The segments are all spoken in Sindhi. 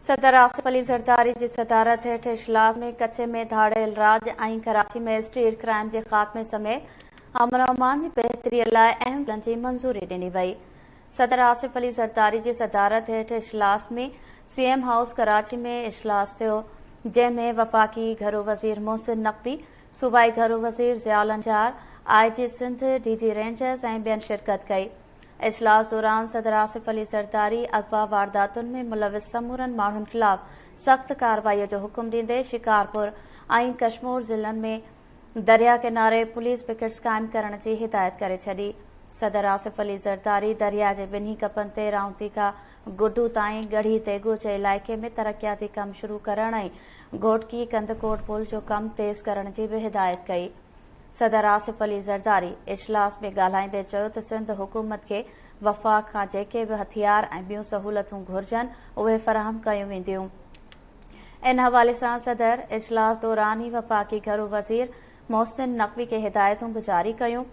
صدر آصف علي زرداري جي صدارت هيٺ اجلاس ۾ ڪچي ۾ ڌاڙيل راڄ ۽ ڪراچي ۾ اسٽريٽ ڪرائم جي خاتمي سميت امن امان جي بهتري لاء اهم بلن جي منظوري ڏني وئي. صدر آصف علي زرداري جي صدارت هيٺ اجلاس ۾ سي ايم هائوس ڪراچي ۾ اجلاس ٿيو، جنهن ۾ وفاقي گهرو وزير محسن نقوي، صوبائي گهرو وزير Zia Lanjar, I G Sindh, D G Rangers ۽ ٻين شرڪت ڪئي. اجلاس دوران صدر آصف علي زرداري اغوا وارداتن ۾ ملوث سمورن ماڻهن خلاف سخت ڪارروائي جو حڪم ڏيندي شڪارپور ۽ ڪشمور ضلعن ۾ درياء ڪناري پوليس پڪيٽس قائم ڪرڻ جي هدايت ڪري ڇڏي. صدر آصف علي زرداري درياء جي ٻنهي ڪپن تي رائونتي کان گڊو تائين ڳڙهي تيغو جي علائقي ۾ ترقياتي ڪم شروع ڪرڻ ۽ گهوٽڪي ڪنڌڪوٽ پل جو ڪم تيز ڪرڻ جي به هدايت ڪئي. صدر آصف علي زرداري اجلاس ۾ ڳالهائيندي چيو ته سنڌ حڪومت کي وفاق کان جيڪي به هٿيار ۽ ٻيون سهولتون گهرجن اهي فراهم ڪيون وينديون. ان حوالي سان صدر اجلاس دوران ئي وفاقي گهرو وزير محسن نقوي کي هدايتون به جاري ڪيون.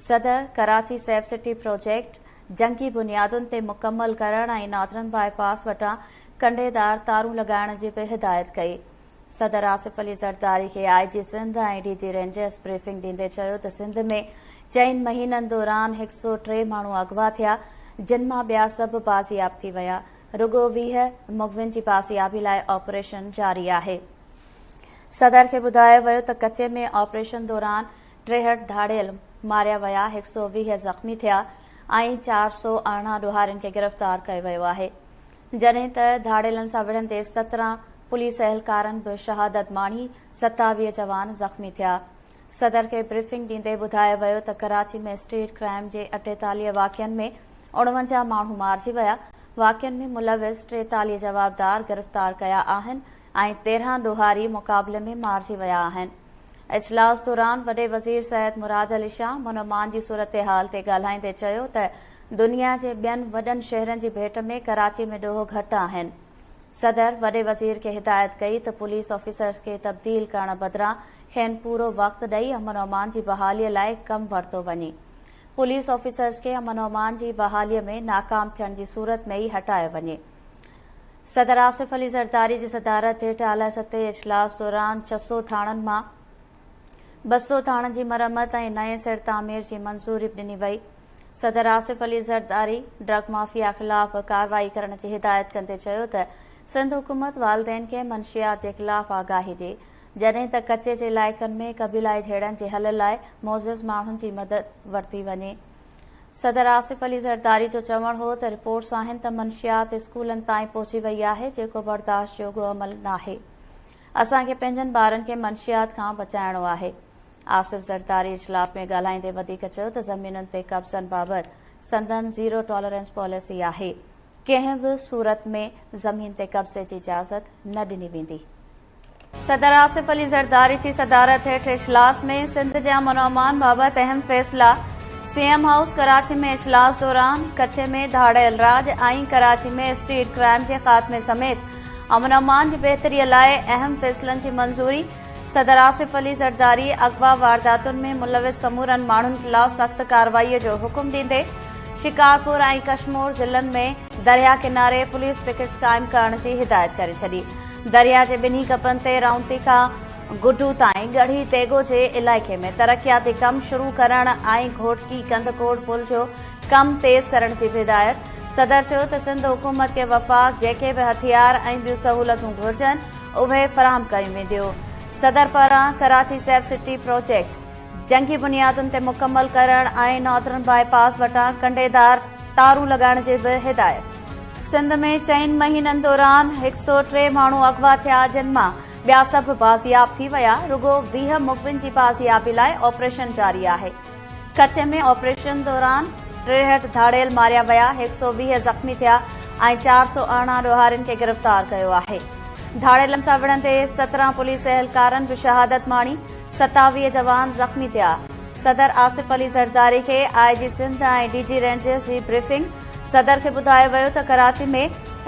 صدر ڪراچي سيف سٽي پروجيڪٽ جنگي بنيادن تي مڪمل ڪرڻ ۽ نادرن باء پاس وٽان ڪنڊيدار تارون لڳائڻ جي به هدايت ڪئي. صدر آصف علي زرداري کي I G Sindh ۽ D G Rangers briefing ڏيندي چيو ته سنڌ ۾ چئن مهينن دوران هڪ سئو ٽي ماڻهو اغوا ٿيا جن مان ٻيا سڀ بازياب ٿي ويا، رڳو 20 مغوين جي بازيابي لاء آپريشن جاري آهي. صدر کي ٻڌايو ويو ته ڪچي ۾ آپريشن دوران 63 ڌاڙيل ماريا ويا، هڪ سئو 20 زخمي ٿيا ۽ 418 ڏوهارين کي گرفتار ڪيو ويو آهي. جڏهن ته ڌاڙيلن سان وڙهندي 17 پوليس اهلڪارن به شهادت ماڻي، 27 جوان زخمي ٿيا. صدر کي بريفنگ ڏيندي ٻڌايو ويو ته ڪراچي ۾ اسٽريٽ ڪرائم جي 48 واقعن ۾ 49 ماڻهو مارجي ويا، واقعن ۾ ملوث 43 جوابدار گرفتار ڪيا آهن ۽ 13 ڏوهاري مقابلي ۾ مارجي ويا آهن. اجلاس دوران وڏي وزير سيد مراد علي شاهه امن امان جي صورتحال تي ڳالهائيندي چيو ته دنيا جي ٻين وڏن شهرن جي ڀيٽ ۾ ڪراچي ۾ ڏوهه گهٽ آهن. صدر وڏي وزير کي هدايت ڪئي ته پوليس آفيسرز کي تبديل ڪرڻ بدران کين پورو وقت ڏئي امن و امان جي بحالي لاء ڪم ورتو وڃي. پوليس آفيسرز کي امن و امان جي بحالي ۾ ناڪام ٿيڻ جي صورت ۾ ئي هٽايو وڃي. صدر آصف علي زرداري جي صدارت هيٺ اعليٰ سطحي اجلاس دوران 600 ٿاڻن مان 200 ٿاڻن جي مرمت ۽ نئين سر تعمير جي منظوري به ڏني وئي. صدر آصف علي زرداري ڊرگ مافيا خلاف ڪارروائي ڪرڻ جي هدايت ڪندي چيو ته سنڌ حڪومت والدين کي منشيات جي خلاف آگاهي ڏي، جڏهن ته ڪچي جي علائقن ۾ قبيلائي جهيڙن جي حل لاء معزز ماڻهن جي مدد ورتي وڃي. صدر آصف علي زرداري جو چوڻ هو ته رپورٽس آهن ته منشيات اسڪولن تائين پهچي وئي آهي، جيڪو برداشت جوڳو عمل ناهي. اسان کي پنهنجن ٻارن کي منشيات کان بچائڻو آهي. آصف زرداري اجلاس ۾ ڳالهائيندي وڌيڪ چيو ته زمينن تي قبضن بابت سندن زيرو ٽالرنس پاليسي آهي، ڪنهن به صورت ۾ زمين تي قبضي جي اجازت نه ڏني ويندي. صدر آصف علي زرداري جي صدارت هيٺ اجلاس ۾ سنڌ جي امن و امان بابت اهم فيصلا، سي ايم هائوس ڪراچي ۾ اجلاس دوران ڪچي ۾ ڌاڙيل راڄ ۽ ڪراچي ۾ اسٽريٽ ڪرائم جي خاتمي سميت امن امان جي بهتري لاء اهم فيصلن جي منظوري، صدر آصف علي زرداري اغوا وارداتن ۾ ملوث سمورن ماڻهن خلاف سخت ڪارروائي جو حڪم ڏيندي شڪارپور ۽ ڪشمور ضلعن ۾ درياء ڪناري پوليس پڪيٽس قائم ڪرڻ جي هدايت ڪري ڇڏي. درياء جي ٻنهي ڪپن تي رائونتي کان گڊو تائين ڳڙهي تيغو جي علائقي ۾ ترقياتي ڪم شروع ڪرڻ ۽ گهوٽڪي ڪنڌڪوٽ پل جو ڪم تيز ڪرڻ جي به هدايت. صدر چيو ته سنڌ حڪومت کي وفاق جيڪي به هٿيار ۽ ٻيون سهولتون گهرجن اهي فراهم ڪيون وينديون. صدر پاران ڪراچي سيف سٽي پروجيڪٽ جنگي بنيادن تي مڪمل ڪرڻ ۽ ناردرن باء پاس وٽان ڪنڊيدار تارون لڳائڻ جي به هدايت. سنڌ ۾ چئن مهينن دوران هڪ سئو ٽي ماڻهو اغوا ٿيا جن مان ٻيا سڀ بازياب ٿي ويا، رڳو 20 مغوين جي بازيابي لاء آپريشن جاري آهي. ڪچي ۾ آپريشن دوران 63 ڌاڙيل ماريا ويا، 120 زخمي ٿيا ۽ 418 ڏوهارين کي گرفتار ڪيو آهي. ڌاڙيلن سان وڙهندي 17 پوليس اهلڪارن به شهادت ماڻي، 27 جوان زخمي ٿيا. صدر آصف علي زرداري کي آء جي سنڌ ۽ ڊي جي رينجرز جي بريفنگ، صدر کي ٻڌايو ويو ته ڪراچي ۾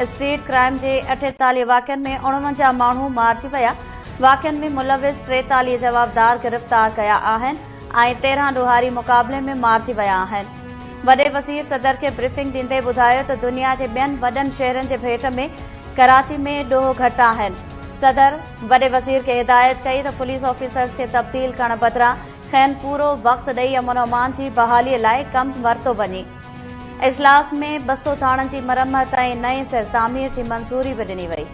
اسٽريٽ ڪرائم جي 48 واقعن ۾ 49 ماڻهو مارجي ويا، واقعن ۾ ملوث 43 جوابدار گرفتار ڪيا آهن. ۽ 13 ڏوهاري مقابلي ۾ مارجي ويا آهن. وڏي وزير صدر کي بريفنگ ڏيندي ٻڌايو ته دنيا جي ٻين وڏن شهرن جي ڀيٽ ۾ ڪراچي ۾ ڏوهه گهٽ آهن. صدر وڏي وزير کي هدايت ڪئي ته پوليس آفيسرز کي تبديل ڪرڻ بدران کين پورو وقت ڏئي امن و امان جي بحالي لاء ڪم ورتو وڃي. اجلاس ۾ 200 ٿاڻن جي مرمت ۽ نئين سر تعمير جي منظوري به ڏني وئي.